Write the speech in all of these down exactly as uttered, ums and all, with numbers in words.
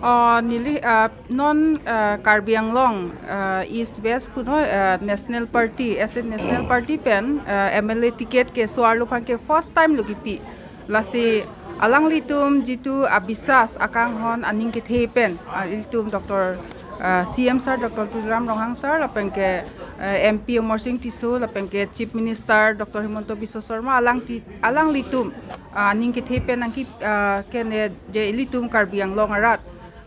Oh, neli, ah, non, ah, Karbi Anglong, ah, East West puno, ah, National Party, as a National Party pen, ah, M L A ticket keso arlo aphan ke first time lo kipi. Lasi alanglitum jitu abisas akanghon aning kethe pen, ah, ilitum Doctor, ah, C M sir, Doctor Tuliram Ronghang sir, lapen ke, ah, M P Amarsing Tisso, lapen ke Chief Minister Doctor Himanta Biswa Sarma, alang ti, alanglitum, ah, aning kethe pen nangki, ah, kene je ilitum Karbi Anglong arat,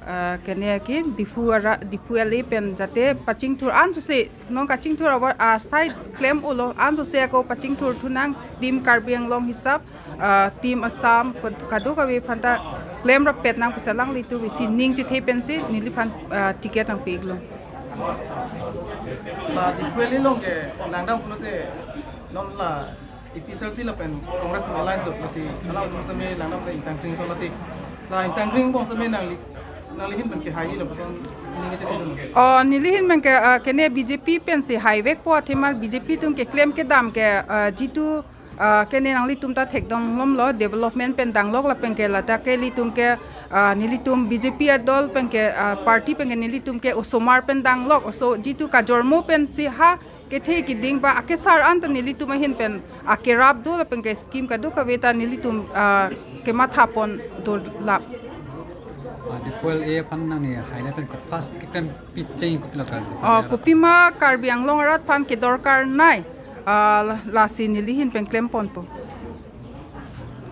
ah, kene ke Diphu ara, Diphu L A pen jate pachingthur ansose, non kachingthur awa, ah, side klem ulo ansose ako pachingthur thunang, Team Karbi Anglong hisap, ah, Team Assam, kad-, kadokave aphanta klem rapet nang pusi alanglitum isi ning chethe pensi neliphan, ah, ticket nangpi-iklo. La Diphu L A along ke langdam pulote non la A P H L C lapen Congress alliance jok lasi alanglitum seme langdam te ingtang kring so lasi la ingtang kring bong seme nangli, nanglihin pen ke hai lapuson ning chethe dun. Oh, nelihin pen ke, ah, kene B J P pensi haivekpo, athema B J P atum keklem kedam ke, ah, jitu, ah, kene nanglitum ta thekdunlonglo, development pen danglok lapen ke lata ke ilitum ke, ah, nelitum B J P adol pen ke, ah, party pen ke nelitum ke osomar pen danglok, oso jitu kajormo pensi ha kethe kiding ba akesar anta nelitum ahin pen akerap do lapen ke scheme kadokave ta nelitum, ah, kemathapon dolap. Ah, Diphu L A aphan nangli haila pen ke first keklem picheng kopilo kar? Oh, kopima Karbi Anglong arat aphan kedorkar nai, ah, la-, lasi nelihin pen klemponpo.